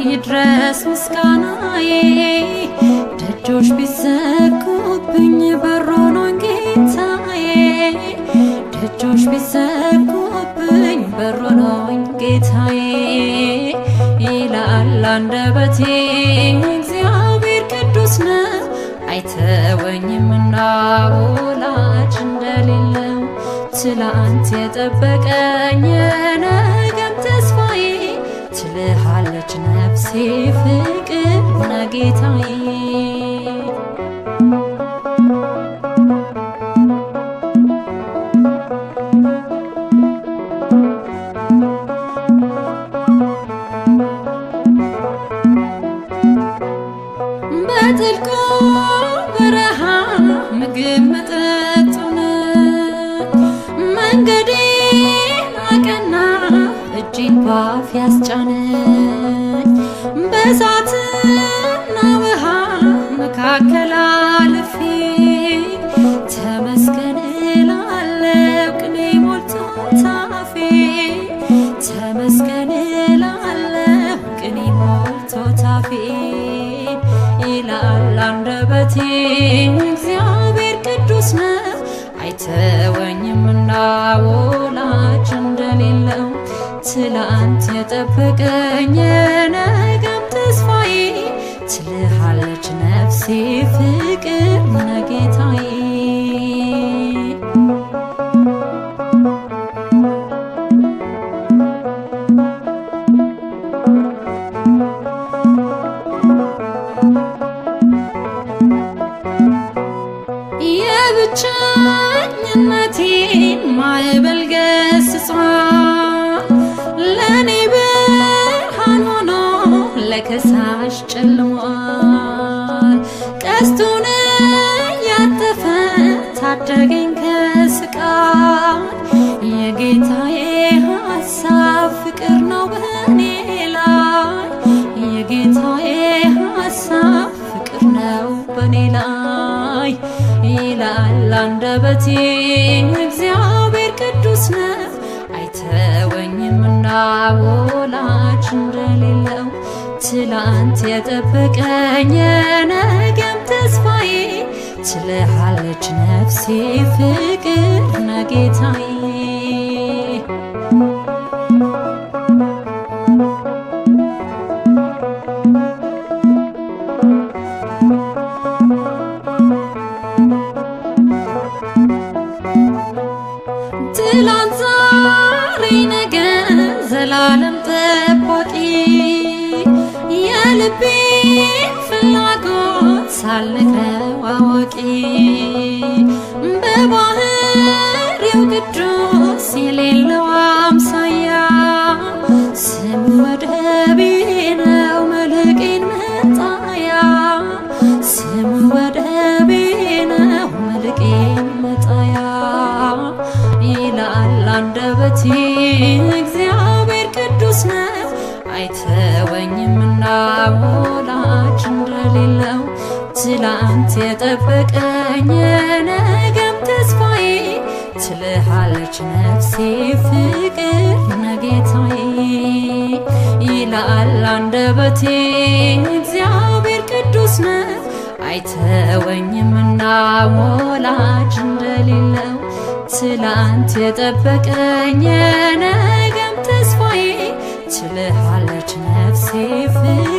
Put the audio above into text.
ይድረስ ምስጋናዬ። ደጆች ቢዘጉብኝ በር ሆኖኝ ጌታዬ፣ ደጆች ቢዘጉብኝ በር ሆኖኝ ጌታዬ። ይላል አንደበቴ እግዚአብሔር ቅዱስ ነው፣ አይተወኝምና ወላጅ እንደሌለው። ትላንት የጠበቀኝ የነገም ተስፋዬ፣ ትልሃለች ነፍሴ ፍቅር ነህ ጌታዬ። በጥልቁ በረሃ ምግብ መጠጥ ሆነኝ፣ መንገዴን አቀና እጄን ባፍ ያስጫነኝ። በእሳትና ውሃ መካከል አልፌ፣ ተመስገን እላለሁ ቅኔ ሞልቶ ታፌ። ተመስገን እላለሁ ቅኔ ሞልቶ ታፌ። ይላል አንደበቴ እግዚአብሔር ቅዱስ ነው፣ አይተወኝምና ወላጅ እንደሌለው። ትላንት የጠበቀኝ የነገም ተስፋዬ፣ ትልሃለች ነፍሴ ፍቅር ነህ ጌታዬ። የብቸኝነቴን ማዕበል ገስጿል፣ ለእኔ ብርሃን ሆኖ ለከሳሽ ጨልሟል። ቀስቱን ያጠፈ ታደገኝ ከስቃይ፣ የጌታዬ ሀሳብ ፍቅር ነው በእኔ ላይ። የጌታዬ ሀሳብ ፍቅር ነው በእኔ ላይ። ይላል አንደበቴ እግዚአብሔር ቅዱስ ነው፣ አይተወኝምና ወላጅ እንደሌለው። ትላንት የጠበቀኝ የነገም ተስፋዬ፣ ትልሃለች ነፍሴ ፍቅር ነህ ጌታዬ። ትላንት ዛሬ ነገ ዘላለም ጠባቂ፣ የልቤን ፍላጎት ሳልነግረው አዋቂ። በባህሪው ቅዱስ የሌለው አምሳያ፣ ስሙ ወደቤ ነው መልሕቄን መጣያ። ስሙ ወደቤ ነው መልሕቄን መጣያ። ይላል አንደበቴ እግዚአብሔር ቅዱስ ነው፣ አይተወኝምና ወላጅ እንደሌለው። ትላንት የጠበቀኝ የነገም ተስፋዬ፣ ትልሃለች ነፍሴ ፍቅር ነህ ጌታዬ። ይላል አንደበቴ እግዚአብሔር ቅዱስ ነው፣ አይተወኝምና ወላጅ እንደሌለው። ትላንት የጠበቀኝ የነገም ተስፋዬ፣ ትልሃለች ነፍሴ ፍቅር